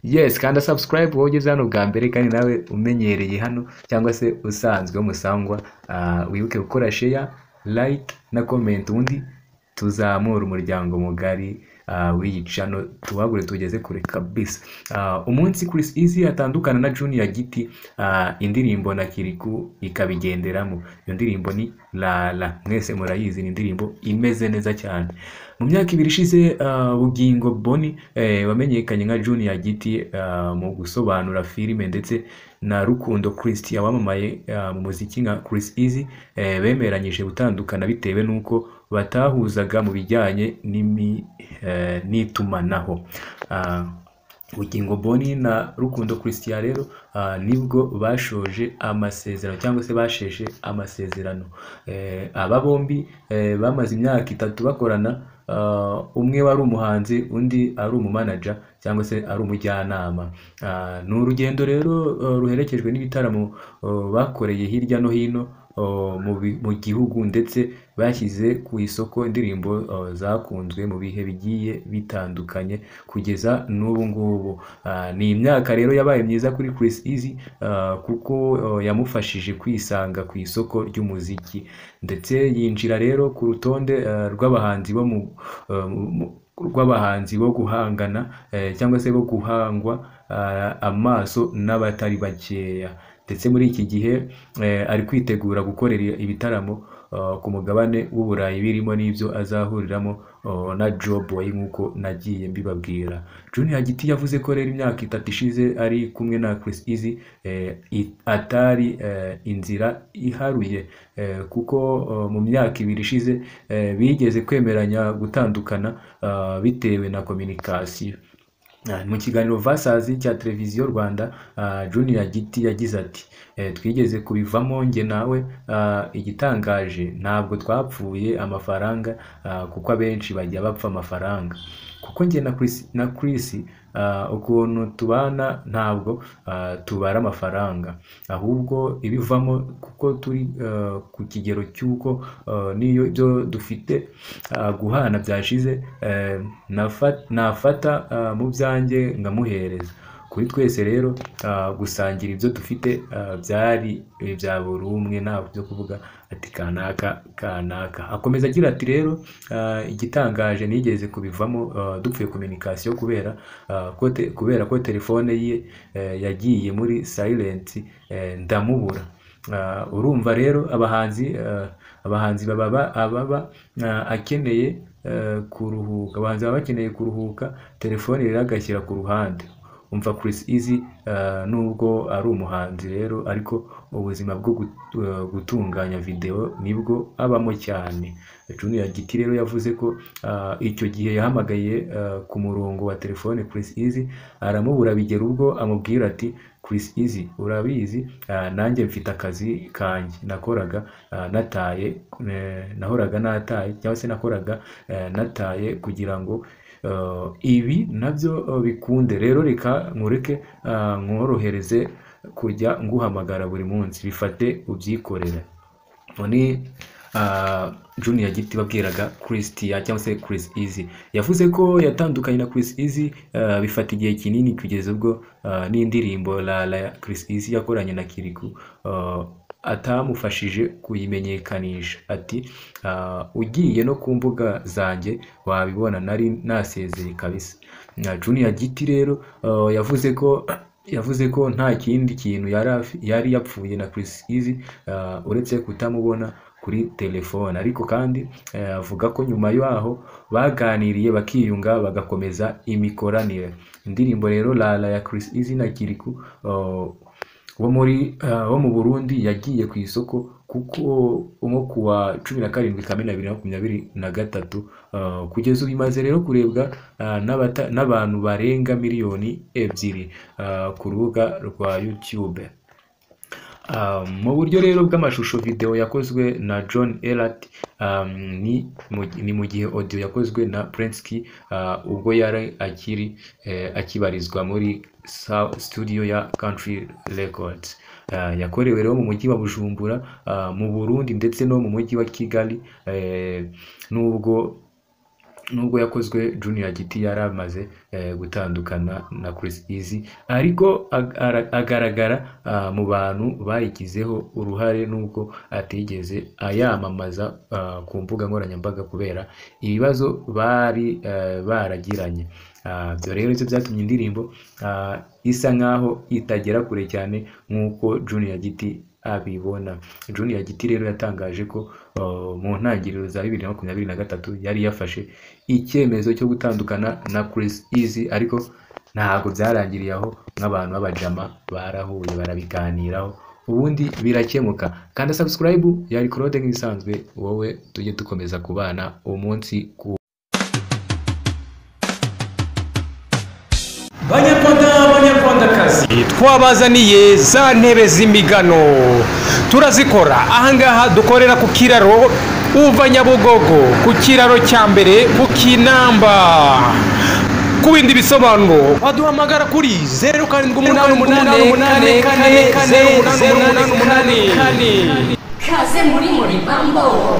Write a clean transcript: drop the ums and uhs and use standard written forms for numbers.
Yes, kanda subscribe wowe ugeze hano bwa mbere, kandi nawe umenyereye hano cyangwa se usanzwe w'umusangwa, wibuke gukora share, like na comment, ubundi tuzamure umuryango mugari w'iyi channel, tuwagure tugeze kure kabisa. Umunsi Chris Easy atandukana na Junior Giti, indirimbo na Kirikou ikabigenderamo. Iyo ndirimbo ni Lala, mwese murayizi, ni indirimbo imeze neza cyane. Mu myaka 2 ishize, Bugingo Boni wamenyekanye nka Junior Giti mu gusobanura filime, ndetse na Rukundo Christian wamamaye mu muziki nka Chris Easy, bemeranyije gutandukana bitewe n'uko batahuzaga mu bijyanye n'itumanaho. Bugingo Boni na Rukundo Christian rero nibwo bashoje amasezerano cyangwa se basheshe amasezerano. Aba bombi bamaze imyaka 3 bakorana, umwe wari umuhanzi undi ari umumanager cyangwa se ari umujyanama. Ni urugendo rero ruherekejwe n'ibitaramo bakoreye hirya no hino mu gihugu, ndetse bashyize ku isoko indirimbo zakunzwe mu bihe bigiye bitandukanye kugeza n'ubu ngubu. Ni imyaka rero yabaye myiza kuri Chris Easy, kuko yamufashije kwisanga ku isoko ry'umuziki, ndetse yinjira rero ku rutonde rw'abahanzi bo rw'abahanzi bo guhangana cyangwa se bo guhangwa amaso n'abatari bakeya. Ndetse muri iki gihe ari kwitegura gukorera ibitaramo ku mugabane w'Uburayi, birimo n'ibyo azahuriramo na Joe Boy nk'uko nagiye mbibabwira. Junior Giti yavuze ko rero imyaka 3 ishize ari kumwe na Chris Easy atari inzira iharuye, kuko mu myaka 2 ishize bigeze kwemeranya gutandukana bitewe na communication. Mu kiganiro Vasazi cya Televiziyo Rwanda, Junior Giti yagize ati: "Twigeze kubivamo njye nawe, igitangaje ntabwo twapfuye amafaranga, kuko abenshi bajya bapfa amafaranga, kuko njye na Chris ukuntu tubana ntabwo tubara amafaranga, ahubwo ibivamo, kuko turi ku kigero cy'uko niyo ibyo dufite guhana byashize, nafata mu byanjye nkamuhereza. Kuri twese rero gusangira ibyo dufite byari ibya buri umwe, ntabwo byo kuvuga ati kanaka kanaka." Akomeza agira ati: "Rero igitangaje nigeze kubivamo dupfuye communication, kubera ko telefone ye yagiye muri silent, ndamubura. Urumva rero abahanzi baba ababa akeneye kuruhuka, abahanzi baba bakeneye kuruhuka, telefone rero agashyira ku ruhande." Umva Chris Easy, nubwo ari umuhanzi rero, ariko ubuzima bwo gutunganya video nibwo abamo cyane. Junior Giti rero yavuze ko icyo gihe yahamagaye ku murongo wa telefone Chris Easy aramubura, bigera ubwo amubwira ati: "Chris Easy, urabizi, nanjye mfite akazi kanjye nakoraga nataye, nahoraga nataye cyangwa se nakoraga nataye kugira ngo ibi nabyo bikunde, rero reka nkureke nkorohereze kujya nguhamagara buri munsi, bifate ubyikorere." Ni Junior Giti babwiraga Christian cyangwa se Chris Easy. Yavuze ko yatandukanye na Chris Easy bifata igihe kinini, kugeza ubwo n'indirimbo La Chris Easy yakoranye na Kirikou atamufashije kuyimenyekanisha. Ati: "Ugiye no ku mbuga zanjye wabibona, nari nasezeye kabisa." Junior Giti rero yavuze ko nta kindi kintu yari yapfuye na Chris Easy uretse kutamubona kuri telefone, ariko kandi avuga ko nyuma yaho baganiriye bakiyunga bagakomeza imikoranire. Indirimbo rero Lala ya Chris Easy na Kirikou wo mu Burundi yagiye ku isoko kuko nko kuwa 17 Kamena 2023, kugeza ubu imaze rero kurebwa n'abantu barenga 2 miliyoni ku rubuga rwa YouTube. Mu buryo rero bw'amashusho, video yakozwe na John Elarts, ni mu gihe audio yakozwe na Prince Key ubwo yari akiri akibarizwa muri studio ya Country Records. Yakorewe rero mu mujyi wa Bujumbura mu Burundi ndetse no mu mujyi wa Kigali, nubwo Nubwo yakozwe Junior Giti yari amaze gutandukana na Chris Eazy, ariko agaragara mu bantu bayigizeho uruhare nubwo atigeze ayamamaza ku mbuga nkoranyambaga kubera ibibazo bari baragiranye. Ibyo rero nibyo byatumye indirimbo isa nkaho itagera kure cyane nk'uko Junior Giti abibona. Junior Giti rero yatangaje ko mu ntangiriro za 2023 yari yafashe icyemezo cyo gutandukana na Chris Eazy, ariko ntabwo byarangiriye aho, nk'abantu b'abajama barahuye barabiganiraho ubundi birakemuka. Kanda subscribe, yari Claude nk'ibisanzwe, wowe tujye dukomeza kubana umunsi ku Banyarwanda, banyarwandakazi, twabazaniye za ntebe z'imigano, turazikora ahangaha dukorera ku kiraro uva Nyabugogo, ku kiraro cya mbere ku Kinamba. Ku bindi bisobanuro waduhamagara kuri 0788 8 4 0 8 8 8. Kaze muri Moribambo.